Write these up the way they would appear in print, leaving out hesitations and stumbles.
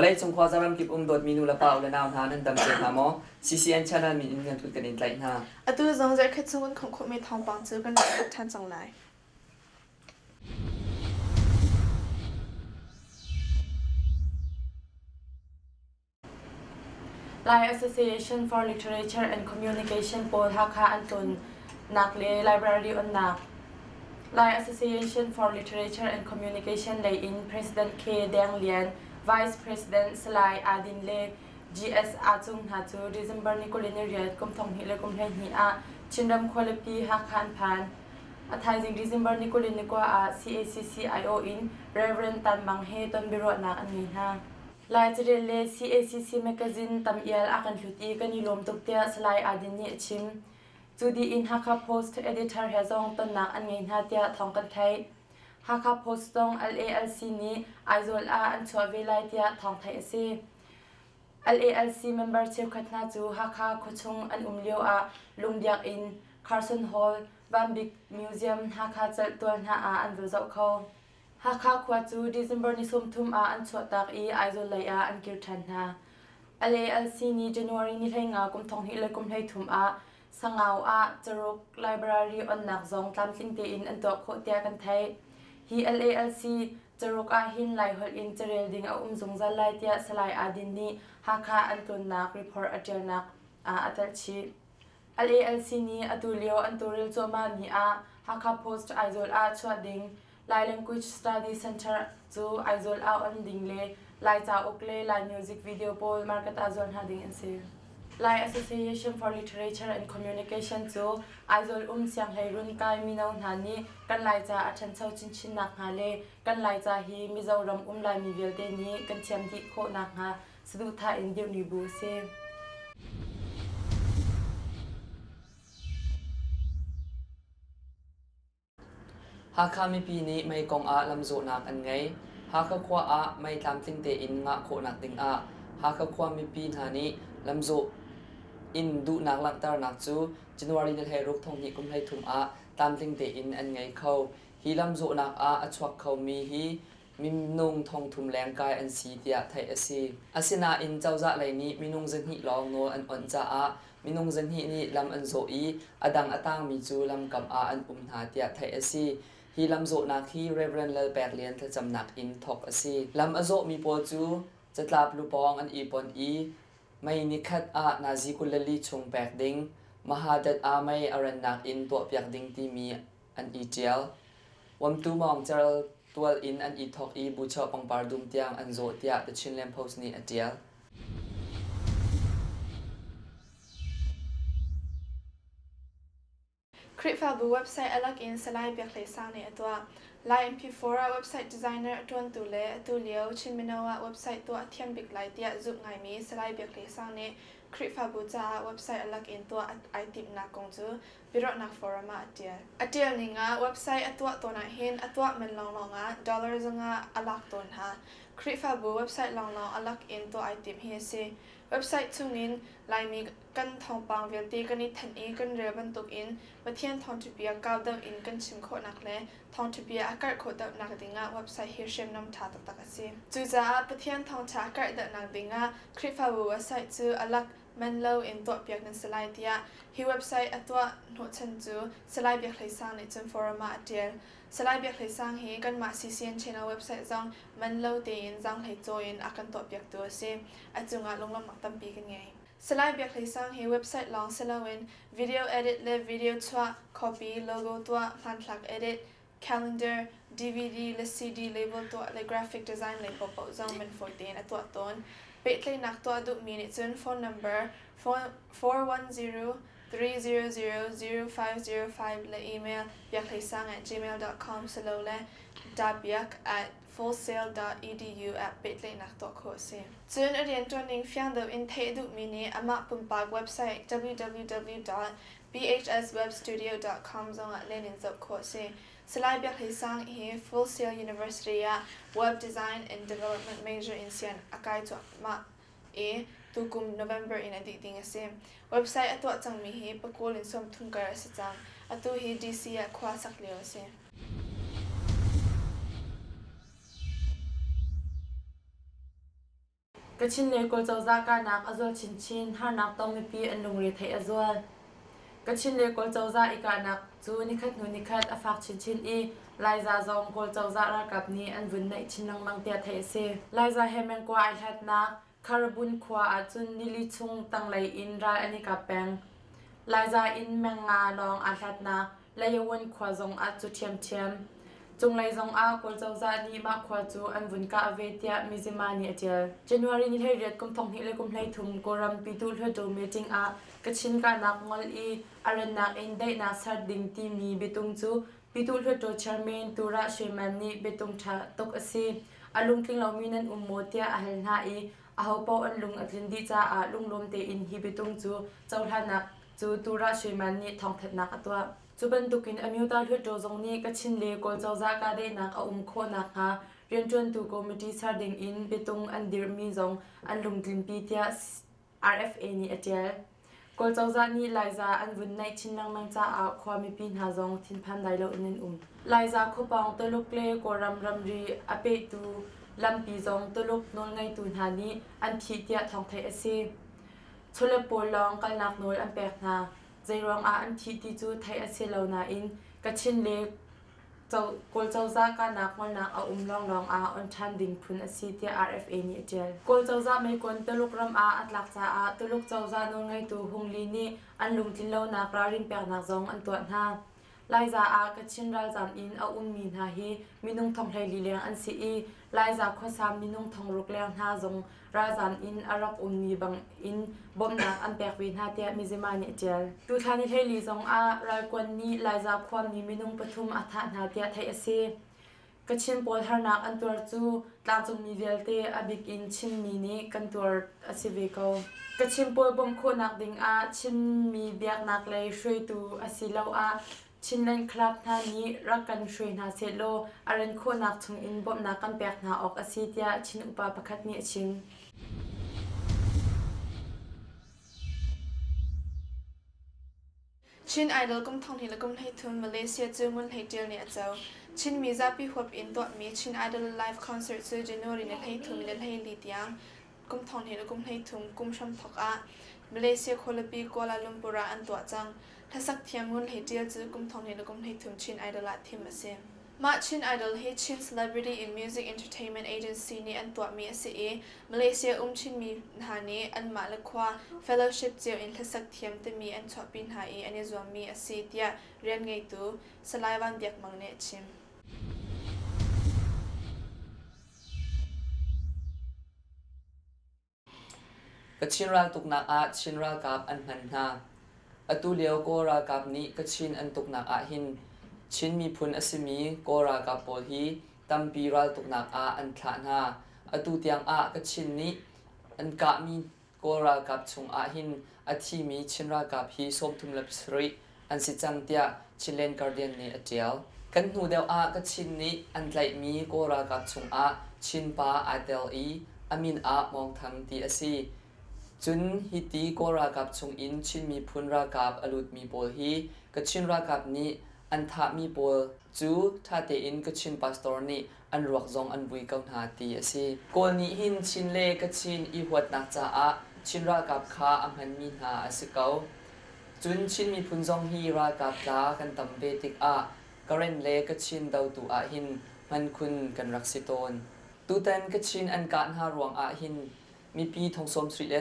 Vawleicung khuaza ramkip um dawtmi nu le pa u le nau hna nan dam cio hna maw? CCN channel min in nan kut kan in tlaih hna. Atu zong zarhkhat chung kan khawmh khawhmi thawngpang cu kan rak ṭhan cang lai. Lai Association for Literature and Communication pawl Hakha an tlawnnak le library onnak. Lai Association for Literature and Communication lei in President K. Deng Lian, Vice President Salai Adin le GS Aa Cung hna cu December ni 28 kum 2012 ah Chinram khualipi Hakha an phan. A thaizing December ni 29 ah CACC-IO in Rev. Tan Mang he ton biaruahnak an ngei hna. Lai carel le CACC magazine tam ial a kan hlut i kan i lawm tuk tiah Salai Adin nih a chim. Cu dih in Hakha Post editor he zong tonnak an ngei hna tiah thawng kan theih. Hakha Post zong LALC nih Aizawl ah an chuah ve lai tiah thawng theih a si. LALC member cheukhat hna cu Hakha khuachung an um lio ah Lungbiak inn, Carson Hall, Van Bik Museum, Hakha celhtual hna ah an va zoh kho. Hakha khua cu December ni 30 ah an chuahtak i Aizawl lei ah an kir ṭhan hna. LALC nih January ni 15 kum 2013 ah Sangau ah Caruk Library onnak zong tlamtling tein an tuah khawh tiah kan theih. Hi LALC Caruk ahhin Laiholh in carel ding a um zungzal lai tiah Salai Adin nih Hakha an tlawnnak report a ṭialnak ah a telh chih. LALC nih atu lio an tawlrel cuahmahmi ah Hakha Post Aizawl ah chuah ding, Lai Language Study Center cu Aizawl ah on ding le Lai cauk le Lai music video pawl market ah zuar hna ding an si. Lai Association for Literature and Communication cu Aizawl um sianghleirun kai mino hna nih kan Laica a ṭhancho chinchin nakhnga le kan Laica hi Mizoram um Laimi vialte nih kan thiam dih khawh nakhnga saduhthah in dirhmi bu a si. Hakha mipi nih mei kong ah lamzawhnak an ngei. Hakha khua ah mei tlamtling tein ngah khawhnak dingah Hakha khua mipi hna nih lamzawh in duhnak langhternak cu January ni 16 thonghnih kum 13 ah tlamtling tein an ngei kho. Hi lamzawhnak ah a chuak khomi hi minung thongthum lengkai an si tiah theih a si. Asinain cozah lei nih minung zahnih lawng nawl an onh caah minung zahnih nih lam an zawh i a dang a tangmi cu lamkam ah an um hna tiah theih a si. Hi lamzawhnak hi Rev. Lal Pek Lian thlacamnak in thawk a si. Lam a zawhmi pawl cu catlap lupawng an i pon i mei nikhat ah nazi 24 chung pek ding, Mahadat ah mei a rannak in tuahpiak ding timi an i ṭial. Uamtu mawng cerl tual in an i thawk i buchoh pangpar dum tiang an zawh tiah The Chinland Post nih a ṭial. Khrihfabu website a lak in Salai Biak Hlei Sang nih a tuah. Lai MP4 ah website designer a ṭuantu le atu lio Chin mino ah website tuah a thiam bik lai tiah zumh ngaimi Salai Biak Hlei Sang nih Khrihfabu caah website a lak in tuah ai timhnak kong cu biaruahnak forum ah a ṭial. A ṭial ning ah website a tuah tawn ahhin a tuah man lawnglawng ah dollar 500 a lak tawn hna. Khrihfabu website lawnglawng a lak in tuah ai timh hi a si. Website chungin Laimi kan thawngpang vialte kan i thanh i kan rel bantukin Pathian thawngṭhabia kau deuh in kan chim khawhnak le thawngṭhabia a karh khawh deuhnak dingah website hi hriamnam ṭha taktak a si. Cucaah Pathian thawngṭha a karh deuhnak dingah Khrihfabu website cu a lak man loin tuahpiak nan si lai tiah hi website a tuah hnawhchan cu Salai Biak Hlei Sang nih cun forum ah a ṭial. Salai Biak Hlei Sang hi kanmah CCN channel website zong man lo tein zaanghlei cawi in a kan tuahpiaktu a si. A cungah lunglawmhnak tampi kan ngei. Salai Biak Hlei Sang hi website lawng si loin video edit le video chuah, copy, logo tuah, hmanthlak edit, calendar, DVD le CD label tuah le graphic design lei paohpaoh zong man fawi tein a tuah tawn. Pehtlaihnak tuah duhmi nih cun phone number 410 300 0505 le email biakhleisang@gmail.com silole dabiak@fullsail.edu ah pehtlaihnak tuah khawh a si. Cun a rianṭuanning fiang deuh in theih duhmi nih amah pumpak website www.bhswebstudio.com zongah len in zoh khawh a si. Salai Biak Hlei Sang hi Full Sail University ah Web Design and Development major in sian a kai cuahmah i tukum November in a dih ding a si. Website a tuah cangmi hi pakul in 30 kar a si cang. Atu hi DC ah khua sak lio a si. Kachin le Kawl cozah kahnak a zual chinchin, harnak tong mipi an lungre theih a zual. Kachin le Kawl cozah i kahnak cu nikhat hnu nikhat a fak chinchin i Laiza zong Kawl cozah ralkap nih an vun naih chin lengmang tiah theih a si. Laiza he mengkua ai hlatnak Kharabun khua ahcun nili chung tanglei in ral an i kap peng. Laiza in meng nga lawng aa hlatnak Layawun khua zong ah cu ṭhiamṭhiam. Cunglei zong ah Kawl cozah nih mah khua cu an vun kah ve tiah Mizzima nih a ṭial. January ni 18 kum 2023 Kawlram Pyituh Hluttaw meeting ah Kachin kahnak ngol i a rannak in daihnak ser ding timi biatung cu Pyituh Hluttaw chairman Turah Shwe nih biatung ṭha tuk a si. A lungtling lomi nan um maw tiah a hal hna i ahopaoh an lung a tlin dih caah lunglawm tein hi biatung cu cohlannak cu Turah Shwe nih thawngthanhnak a tuah. Cu bantukin Amyota Hluttaw zong nih Kachin le Kawl cozah kahdaihnak a um khawh nakhnga rianṭuantu committee ser ding in biatung an dirhmi zong an lungtlinpi tiah RFA nih a ṭial. Kawl cozah nih Laiza an vun naih chin lengmang caah khua mipi hna zong thinphan dai loin an um. Laiza khuapawng Tuluk le Kawlram ramri a pehtu lampi zong Tuluk nawlngeitu hna nih an phih tiah thawng theih a si. Chawlet pawl lawng kalnak nawl an pek hna. Zeiruang ah an thih ti cu theih a si lo nain Kachin le Kawl cozah kahnak ngolnak a um lawnglawng ah on ṭhan ding phun a si tiah RFA nih a ṭial. Kawl cozah meikon Tuluk ram ah a tlak caah Tuluk cozah nawlngeitu Hung Li nih an lungtlin lonak ralrin peknak zong an tuah hna. Laiza ah Kachin ralzam in a ummi hna hi minung thong 14 leng an si i Laiza khuasa minung thong ruk leng hna zong ralzam in a rak ummi bang in bawmhnak an pek ve hna tiah Mizzima nih a ṭial. Tuthla ni 14 zong ah ralkuan nih Laiza khuami minung pathum a thah hna tiah theih a si. Kachin pawl harnak an tuar cu tlangcungmi vialte a bik in Chinmi nih kan tuar a si ve ko. Kachin pawl bawmh khawhnak ding ah Chinmi biaknak lei hruaitu asiloah Chinland Club hna nih rak kan hruai hna sehlaw a ran khawhnak chungin bawmhnak kan pek hna awk a si tiah Chin upa pakhat nih a chim. Chin Idol kum 20 le kum 23 Malaysia cu Ngun Hlei Ṭial nih a co. Chinmi zapi huap in tuahmi Chin Idol Live Concert cu January ni 13 le 14 tiang kum 20 le kum 33 kum hramthawk ah Malaysia khualipi Kuala Lumpur ah an tuah cang. Hlasak thiam Ngun Hlei Ṭial cu kum 20 le kum 33 Chin Idol ah thim a si. Mah Chin Idol hi Chin Celebrity in Music Entertainment Agency nih an tuahmi a si i Malaysia um Chinmi hna nih anmah le khua fellowship cio in hlasak thiam timi an chuahpi hna i an i zuammi a si tiah rian ngeitu Salai Van Biak Mang nih a chim. Kachin raltuknak ah Chin ralkap an hman hna. Atu lio Kawl ralkap nih Kachin an tuknak ahhin Chin miphun a simi Kawl ralkap pawl hi tampi raltuknak ah an thlah hna. Atu tiang ah Kachin nih an kahmi Kawl ralkap chung ahhin a thimi Chin ralkap hi 37 an si cang tiah Chinland Guardian nih a ṭial. Kan hnu deuh ah Kachin nih an tlaihmi Kawl ralkap chungah Chin pa aa tel i a min ah Mawng Thang ti a si. Cun hiti Kawl ralkap chungin Chin miphun ralkap a lutmi pawl hi Kachin ralkap nih an thahmi pawl cu ṭha tein Kachin pastor nih an ruak zong an vui ko hna ti a si. Kawl nih hin Chin le Kachin i huatnak caah Chin ralkap kha a hmanmi hna a si ko. Cun Chin miphun zong hi ralkap tla kan tam ve tikah Karen le Kachin dotu ahhin hman khun kan rak si tawn. Tutan Kachin an kah hna ruang ahhin mipi thong 70 le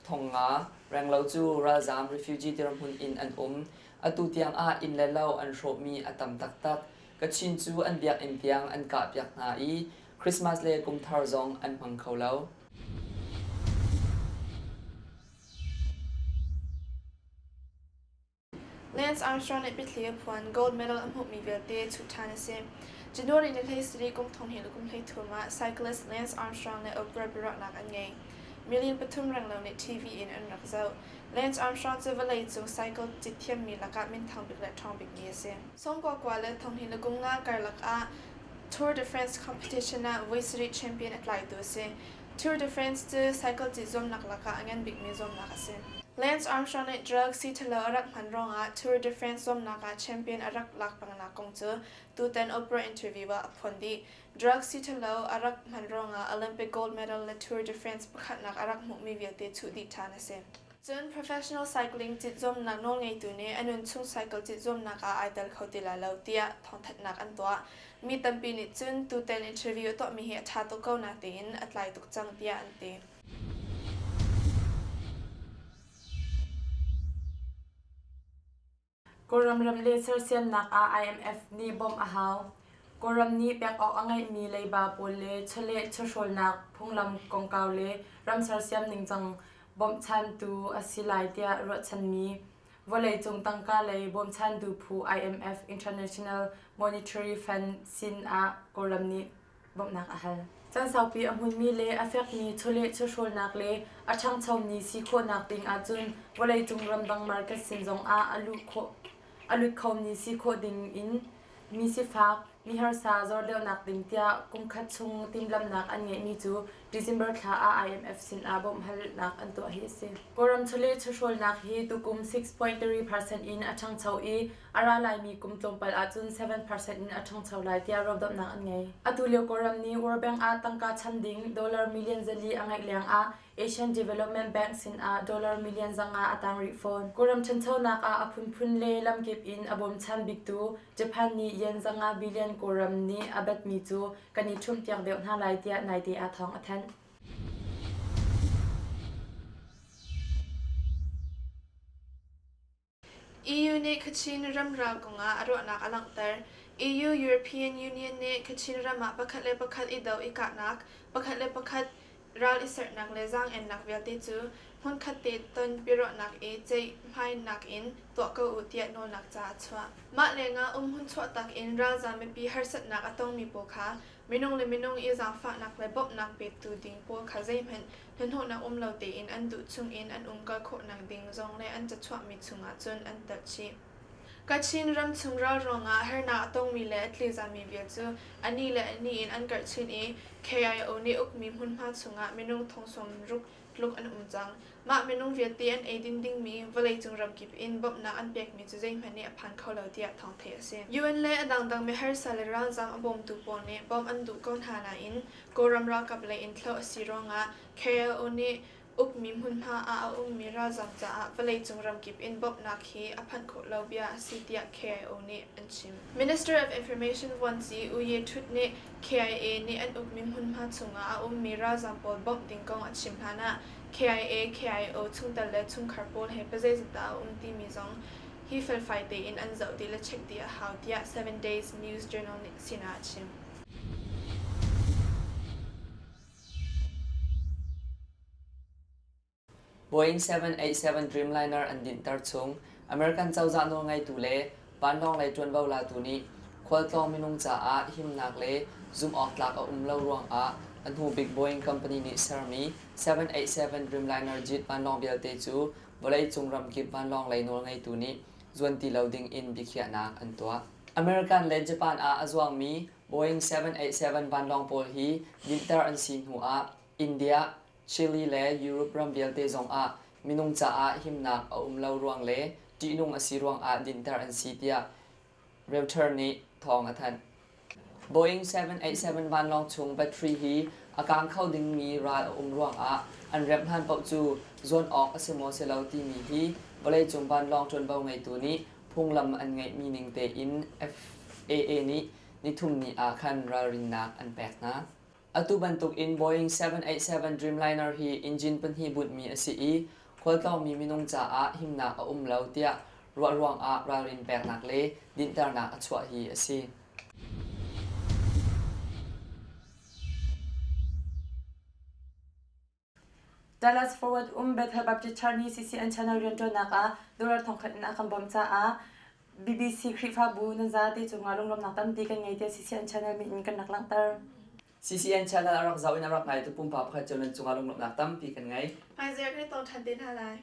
500 renglo cu ralzaam refugee dirhmun in an um. Atu tiang ah inn le lo an hrawhmi a tam taktak. Kachin cu an biakinn tiang an kahpiak hna i Christmas le Kum Thar zong an hmang kho lo. Lance Armstrong nih biathli a phuan, gold medal a hmuhmi vialte chuh ṭhan a si. January ni 13 kum 20 le kum 33 ah cyclist Lance Armstrong le Oprah biaruahnak an ngei. Million pathum renglo nih TV in an rak zoh. Lance Armstrong cu vawleicung cycle cit thiammi lakah minthang bik le ṭhawng bikmi a si. Sawmkua kua le 20 le kum nga karlak ah Tour de France competition ah voi sarih champion a tlaitu a si. Tour de France cu cycle cit zuamnak lakah a ngan bikmi zuamnak a si. Lance Armstrong nih drug sii-ṭhalo a rak hman ruangah Tour de France zuamnak ah champion a rak lak pengnak kong cu tutan Oprah interview ah a phuan dih. Drug sii-ṭhalo a rak hman ruangah Olympic gold medal le Tour de France pakhatnak a rak hmuhmi vialte chuh dih ṭhan a si. Cun professional cycling cit zuamnak nawlngeitu nih a nunchung cycle cit zuamnak ah ai tel kho ti lai lo tiah thawngthanhnak an tuah. Mi tampi nih cun tutan interview a tuahmi hi a ṭha tuk ko natein a tlai tuk cang tiah an ti. Kawlram ram le sersiamnak ah IMF nih bawmh a hau. Kawlram nih pek awk a ngeihmi leiba pawl le chawleh chawhrawlnak phunglam kongkau le ram sersiam ningcang bawmhchantu a si lai tiah ruahchanmi vawleicung tangka lei bawmchantu phu IMF International Monetary Fund sin ah Kawlram nih bawmhnak a hal. Caan saupi a hmunmi le a fekmi chawleh chawhrawlnak le a ṭhangchomi si khawhnak ding ahcun vawleicung ramdang market sin zongah a luh khawh a lut khomi si khawh ding in mi sifak, mi harsa zor deuhnak ding tiah kum khat chung timhlamhnak an ngeihmi cu December thla ah IMF sinah bawmhhalnak an tuah hi a si. Kawlram chawleh chawhrawlnak hi tukum 6.3% in a ṭhangcho i a ra laimi kum tlawmpal ahcun 7% in a ṭhangcho lai tiah ruahdomhnak an ngei. Atu lio Kawlram nih World Bank ah tangka cham ding dollar million 400 a ngeih lengah Asian Development Bank sinah dollar million 500 a tang rih fawn. Kawlram ṭhanchonak ah a phunphun le lamkip in a bawmchan biktu Japan nih yen 500 billion Kawlram nih a batmi cu kan i ṭhumhpiak deuh hna lai tiah naite ah thawng a thanh. EU nih Kachin ramral kongah a ruahnak a langhter. EU European Union nih Kachin ram ah pakhat le pakhat i do i kahnak, pakhat le pakhat ral i serhnak le zaang-ennak vialte cu hmunkhat te ton biaruahnak i ceihmainak in tuah ko u tiah nawlnak ca a chuah. Mah lengah umhmun chuahtak in ralzaam mipi harsatnak a tongmi pawl kha minung le minung i zaangfahnak le bawmhnak petu ding pawl kha zeihmanh hnahnawhnak um lo tein an duh chungin an umkal khawhnak ding zong le an cachuahmi chungah cun an telh chih. Kachin ram chung ral ruangah harnak a tongmi le a tlizami vial cu a ni le a ni in an karh chin i KIO nih ukmi hmunhma chungah minung thong 60 tluk an um cang. Mah minung vialte an eidin dingmi vawleicung ramkip in bawmhnak an pekmi cu zeihmanh nih a phan kho lo tiah thawng theih a si. UN le a dangdang miharsa le ralzaam a bawmtu pawl nih bawmh an duh ko hna nain Kawlram ralkap lei in thloh a si ruangah KIO nih ukmi hmunhma ah a ummi ralzaam caah vawleicung ramkip in bawmhnak hi a phanh khawh lo bia a si tiah KIO nih an chim. Minister of Information Vuanci U Ye Htut nih KIA nih an ukmi hmunhma chungah a ummi ralzaam pawl bawmh ding kong a chim hlanah KIA, KIO chungtel le chungkhar pawl he pazeizat dah a um timi zong hi felfai tein an zoh dih le check dih a hau tiah Seven Days News Journal nih sinah a chim. Boeing 787 Dreamliner an dinhter chung American cozah nawlngeitu le vanlawng lei ṭuanvo latu nih khualtlawng minung caah himnak le zumhawktlak a um lo ruangah a hnubik Boeing company nih sermi 787 Dreamliner jet vanlawng vialte cu vawleicung ramkip vanlawng lei nawlngeitu nih zuan ti lo ding in biakhiahnak an tuah. American le Japan ah a zuangmi Boeing 787 vanlawng pawl hi dinhter an si hnu ah India, Chile le Europe ram vialte zongah minung caah himnak a um lo ruang le ṭihnung a si ruangah dinhter an si tiah Reuters nih thawng a thanh. Boeing 787 vanlawng chung battery hi a kang kho dingmi ral a um ruangah an remh hlan paoh cu zuan awk a si maw si lo timi hi vawleicung vanlawng ṭuanvo ngeitu nih phunglam an ngeihmi ning tein FAA nih nithum ni ah khan ralrinnak an pek hna. Atu bantuk in Boeing 787 Dreamliner hi engine pahnih bunhmi a si i khualtlawngmi minung caah himnak a um lo tiah ruah ruangah ralrin peknak le dinhternak a chuah hi a si. Dallas Forward um Bethel Baptist Church nih CCN channel rianṭuannak ah dollar 1000 in a kan bawmh caah BBC Khrihfabu nan zate cungah lunglawmhnak tampi kan ngei tiah CCN channel min in kan rak langhter. CCN channel a rak zoh in a rak ngaitu pumpak pakhat cio nan cungah lunglawmhnak tampi kan ngei. Hmaizarh kan i tong ṭhan te hna lai.